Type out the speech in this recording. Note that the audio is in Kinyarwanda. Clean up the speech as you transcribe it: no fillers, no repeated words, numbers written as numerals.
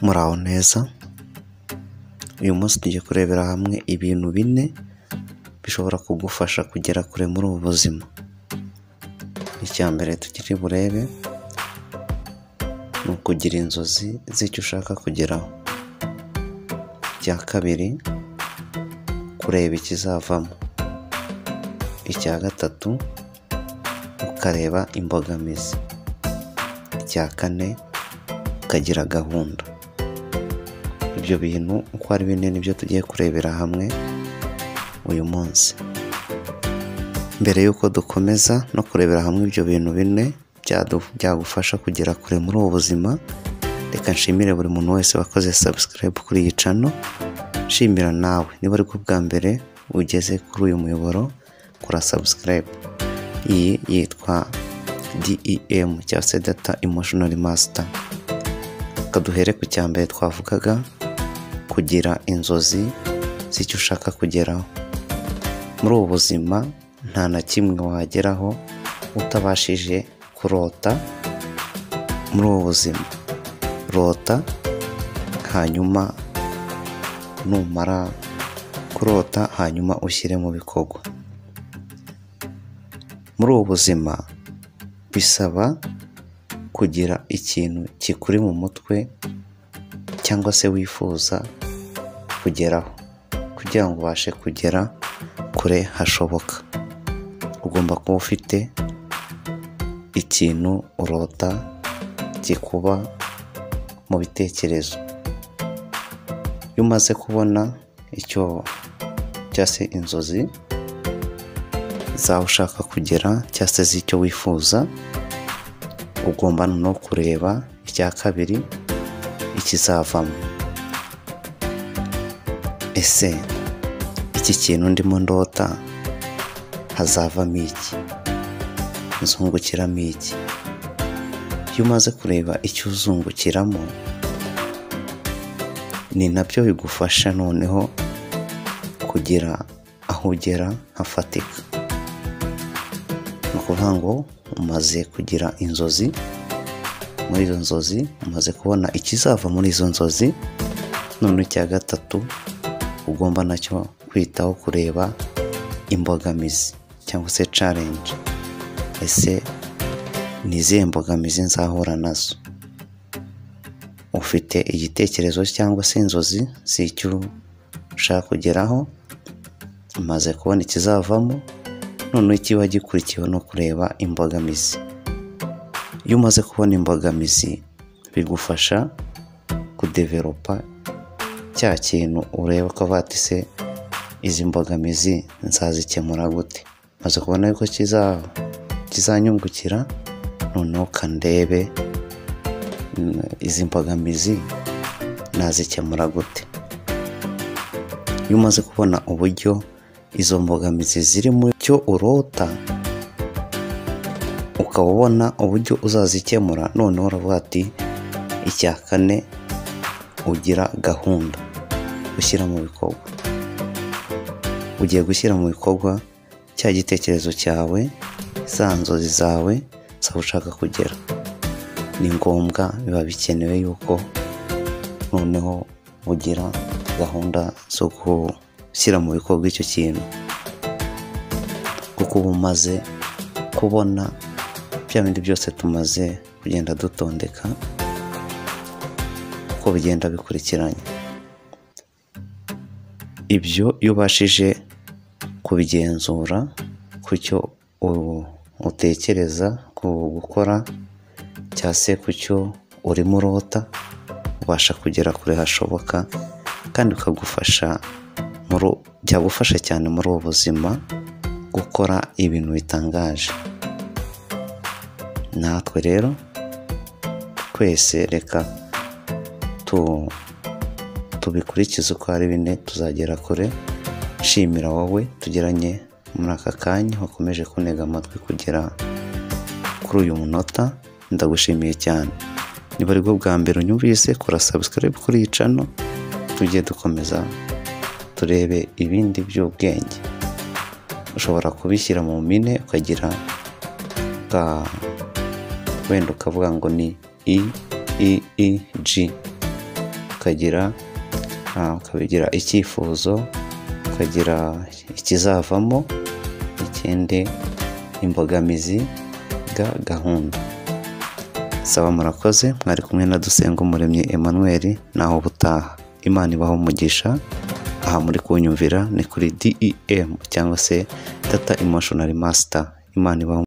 Muraho neza, uyu munsi tugiye kurebera hamwe ibintu bine bishobora kugufasha kugera kure muri ubu buzima. Icya mbere tukiri burebe ni ukugira inzozi z'icyo ushaka kugeraho. Icya kabiri, kureba ikizavamo. Icya gatatu, ukareba imbogamizi. Icya kane, ukagira gahunda. Ibyo bintu uko ari bine nibyo tugiye kurebera hamwe uyu munsi. Mbere y'uko dukomeza no kurebera hamwe ibyo bintu bine byagufasha kugera kure muri ubu buzima, reka nshimire buri muntu wese wakoze subscribe kuri iyi channel, nshimira nawe niba aribwo bwa mbere ugeze kuri uyu muyoboro, kora subscribe. Iyi yitwa DEM cyangwa se Data Emotional Master. Reka duhere ku cya mbere twavugaga, kugira inzozi z'icyo ushaka kugeraho. Muri ubu buzima nta na kimwe wageraho utabashije kurota. Muri ubu buzima rota, hanyuma numara kurota hanyuma ushyire mu bikorwa. Muri ubu buzima bisaba kugira ikintu kikuri mu mutwe cyangwa se wifuza kugeraho kugira ngo ubashe kugera kure hashoboka. Ugomba kuba ufite ikintu urota kikuba mu bitekerezo. Iyo umaze kubona icyo cyangwa se inzozi zawe ushaka kugera cyangwa se z'icyo wifuza, ugomba no kureba icya kabiri, ikizavamo. Ese iki kintu ndimo ndota hazavamo iki? Nzungukiramo iki? Iyo umaze kureba icyo uzungukiramo, ni nabyo bigufasha noneho kugira aho ugera hafatika. Ni ukuvuga ngo umaze kugira inzozi, muri izo nzozi umaze kubona ikizava muri izo nzozi. None icya gatatu ugomba nacyo kwitaho, kureba imbogamizi cyangwa se challenge. Ese ni izihe mbogamizi nzahura nazo? Ufite igitekerezo cyangwa se inzozi z'icyo ushaka kugeraho, umaze kubona ikizavamo, noneho ikiba gikurikiwe no kureba imbogamizi. Iyo umaze kubona imbogamizi bigufasha kudevelopa cya kintu ureba ukavuga ati se izi mbogamizi nzazikemura gute? Maze kubona yuko kizanyungukira, noneho kandebe izi mbogamizi nazikemura gute. Iyo umaze kubona uburyo izo mbogamizi ziri mu cyo urota, ukaba ubona uburyo uzazikemura, noneho uravuga ati icya kane, ugira gahunda ushyira mu bikorwa. Ugiye gushyira mu bikorwa cya gitekerezo cyawe, za nzozi zawe z'aho ushaka kugera. Ni ngombwa, biba bikenewe yuko noneho ugira gahunda zo gushyira mu bikorwa icyo kintu, kuko uba umaze kubona bya bindi byose tumaze kugenda dutondeka uko bigenda bikurikiranye. Ibyo iyo ubashije kubigenzura ku cyo utekereza gukora cyangwa se ku cyo urimo urota, ubasha kugera kure hashoboka, kandi bikagufasha, byagufasha cyane muri ubu buzima gukora ibintu bitangaje. Natwe rero twese reka tubikurikize uko ari bine, tuzagera kure. Nshimira wowe tugeranye muri aka kanya wakomeje kuntega amatwi kugera kuri uyu munota, ndagushimiye cyane. Niba aribwo bwa mbere unyumvise, kora subscribe kuri iyi channel, tujye dukomeza turebe ibindi by'ubwenge. Ushobora kubishyira mu mpine ukagira wenda ukavuga ngo ni I I I G. ukagira ukabigira icyifuzo, ukagira ikizavamo, ikindi imbogamizi gahunda. Saba murakoze, mwari kumwe na Dusengumuremyi Emmanuel, naho ubutaha. Imana ibaho umugisha. Aha muri kunyumvira ni kuri DEM cyangwa se Data Emotional Master. Imana ibaho.